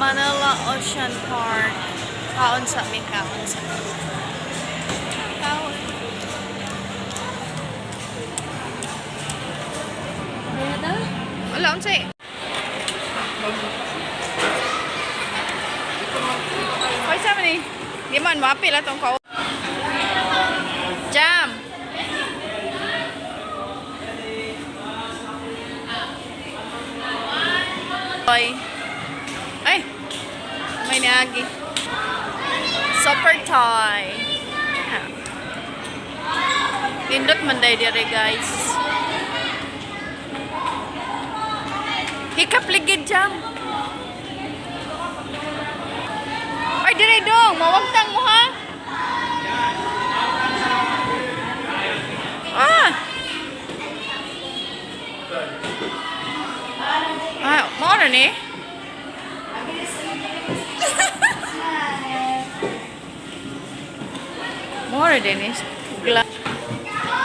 Manila Ocean Park. Kaon sa mi, kaon sa. Kaon. Wala, unsay. Hoy, sa ni? Di man maapil atong kaon. Jam. Hoy. Ay. May niagi. Super toy. Ha. Nindot man day dire, guys. Hikap ligid, Jam. Ay, dire dong, mawagtang mo ha. Ah. Ah, mao na ni? Mao na din is.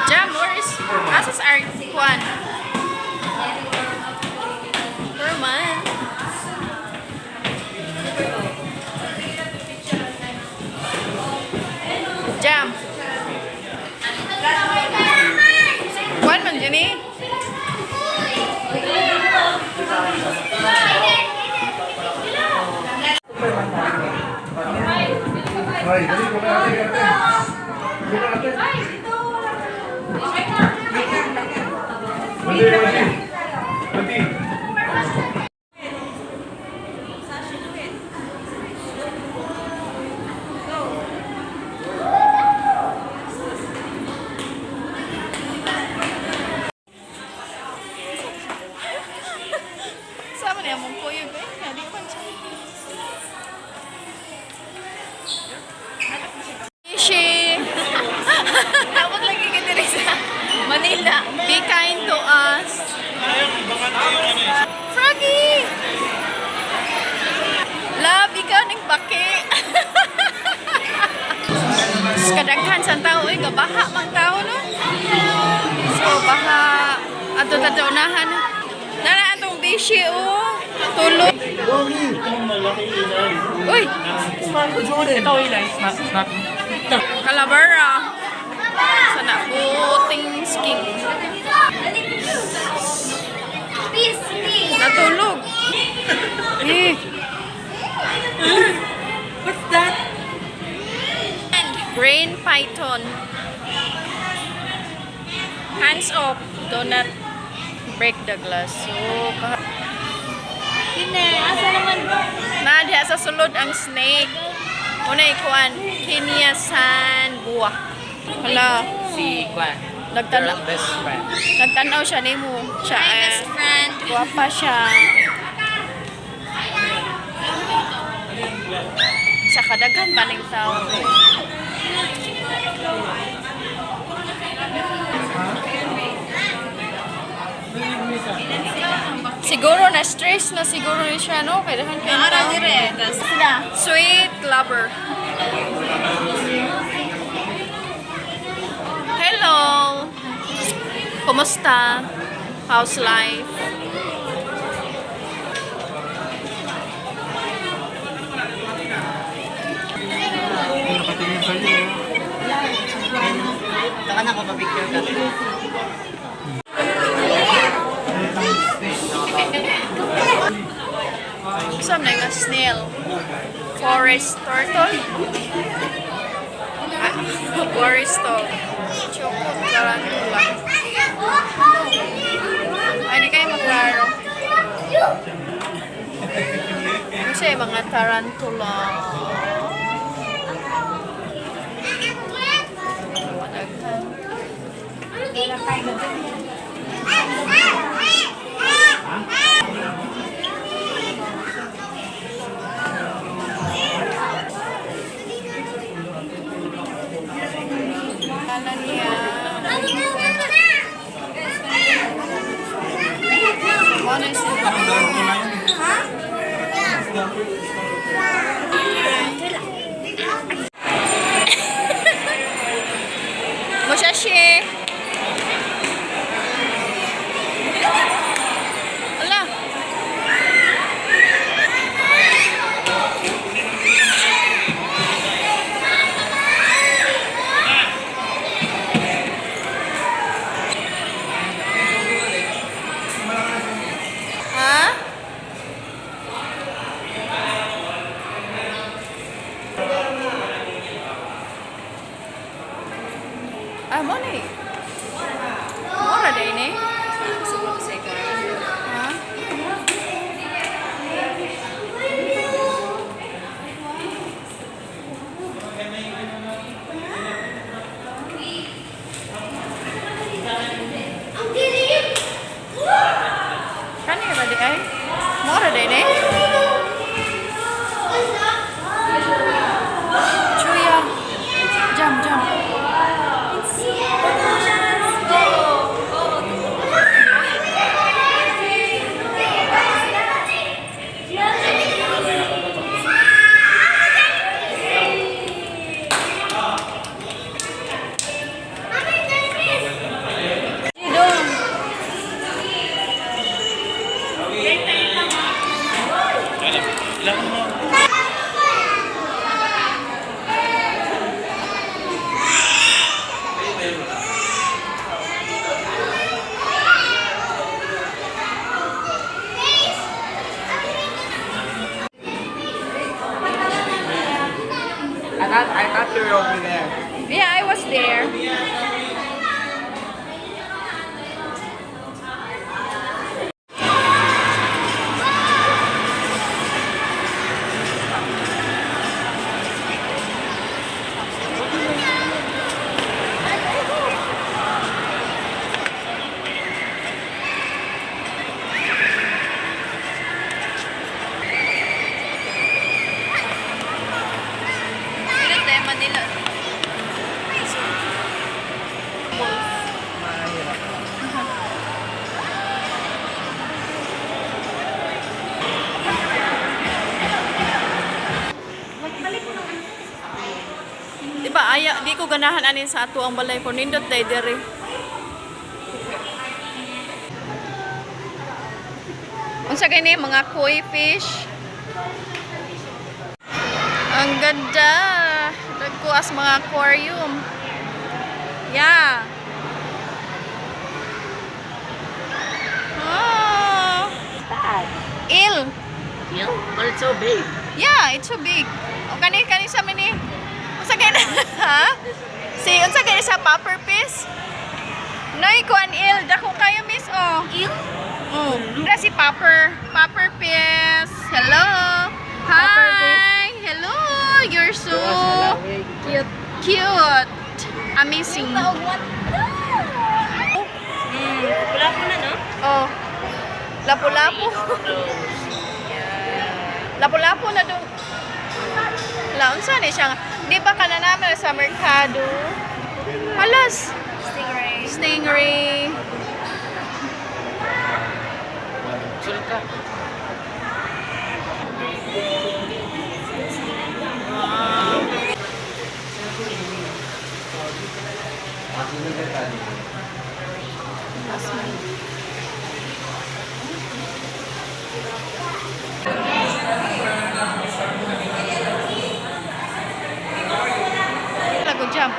Jam, where is asas our kwan? Herman. Jam. Kwan man dyan eh. Ay, dali ko na ate, ate. Dali na, ate. Mandi, mandi. Mandi. Sama niya mong kuyog eh. Nga, di man siya. Ishi! Dapat lagi ka diri sa Manila. Be kind to us. Froggy! Love, ikaw ning baki. Kadaghan sa tao, eh, gabaha mang tao, no? So, baha. Ato tato unahan. Nara atong bishi, oh. Tulog. Uy! Ito, Eli, snap, snap. Calavera. Sana puting skin. Peace, peace. Natulog. Eh. What's that? Brain python. Hands off. Do not break the glass. So, Kine, asa naman? Na diha sa sulod ang snake. Una ikuan, Kenya San Buwa. Hala, Si Kwan. nagtanaw, Girl best friend. nagtanaw siya nimo. Siya, My eh, best friend. Guwapa siya. Sa kadaghan ba ning tao? Siguro na stress na siguro ni siya, no? Kay daghan kay Naara tao. dire. Tas sila. Sweet lover. Hello. Kumusta? How's life? Nakatingin sa'yo. Saka na ko pa-picture ka. Saan na nga snail? Forest turtle? Ah, forest turtle. Choco tarantula. Ay, di kayo maklaro. Kasi mga tarantula. Madaghan. Kala niya. Ano yung sila? Mushashi! Ala! were over there. Yeah, I was there. Dito tayo Manila. Di ba aya di ko ganahan ani sa ato ang balay ko nindot day diri. Unsa gani mga koi fish? Ang ganda. Nagkuas mga aquarium. Yeah. Oh. Il. Yeah, but it's so big. Yeah, it's so big. O kani kani sa mini. Unsa kay na? Ha? Si unsa kay sa popper piece? Nay kuan il dako kayo miss oh. Il? Oh, mm. Si popper, popper piece. Hello. Hi. Hello. You're so Cute. cute. Amazing. Wala ko na, no? Oh. Lapu-lapu. Lapu-lapu na dong. La, unsa ni siya? Di ba kana naman sa merkado? Halas. Stingray. Stingray. Sulod ka. Lago jump.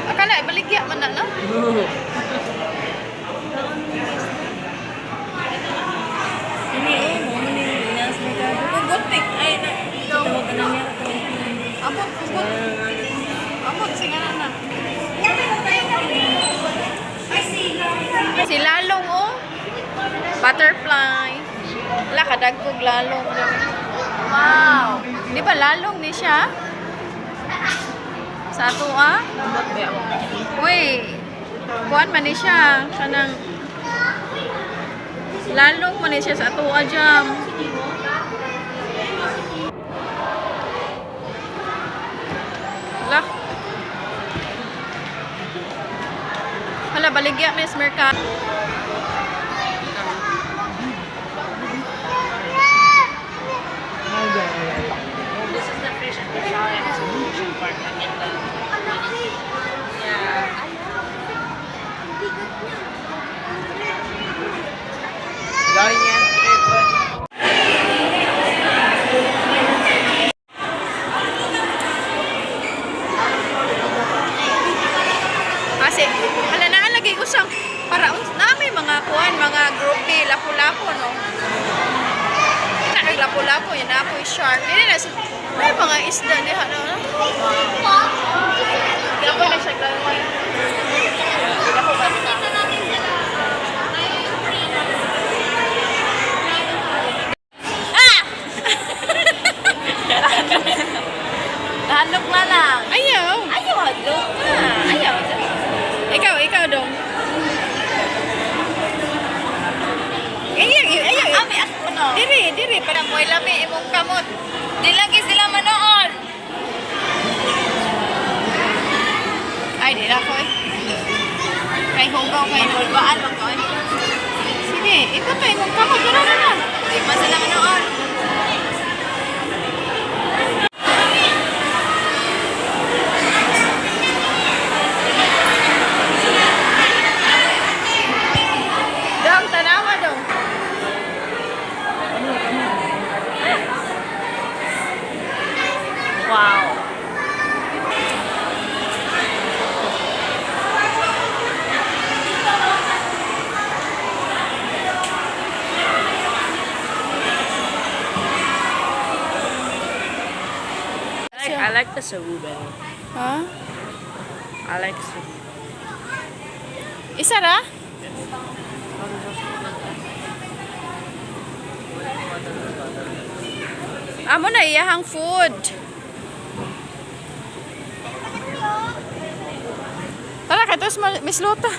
Akala ibaligya man na no? Pugot, eh. Ay, na. Tawag na niya. Amot pugot. Amot sige na na. Si Lalong oh. Butterfly. Wala kadagkog lalong. Wow. Di ba lalong ni siya? Sa ato ah? Uy. Kuan man ni siya kanang lalong man ni siya sa ato ah, jam. Hala. Hala, baligya miss Merca. This is the fish at the Giant Ocean Park. Ang ganda. Giant ribbon. Kasi, hala na lagi ko siyang para na may mga kuan, mga groupie, lapu-lapu, no? Ina lapu-lapu, yan na po shark. Dili na may mga isda diha no. Dako na siya gamay. Dako ba? Hadlok na lang. Ayaw. Ayaw, hadlok na. Ayaw. Ikaw, ikaw dong. Ayaw, ayaw. Ami, ako no. Diri, diri para mo lami imong kamot. Di lagi sila manood. Ay, di na ako eh. Kay hugaw kay Kulbaan, wag ko eh. Sige, ikaw pa imong kamot. Wala na na. Di man sila manood. Dong, tanawa dong. Wow. I like the Cebu better. Ha? I like Cebu. Isa ra? Amo na iyahang food. Tara kay tos misluta.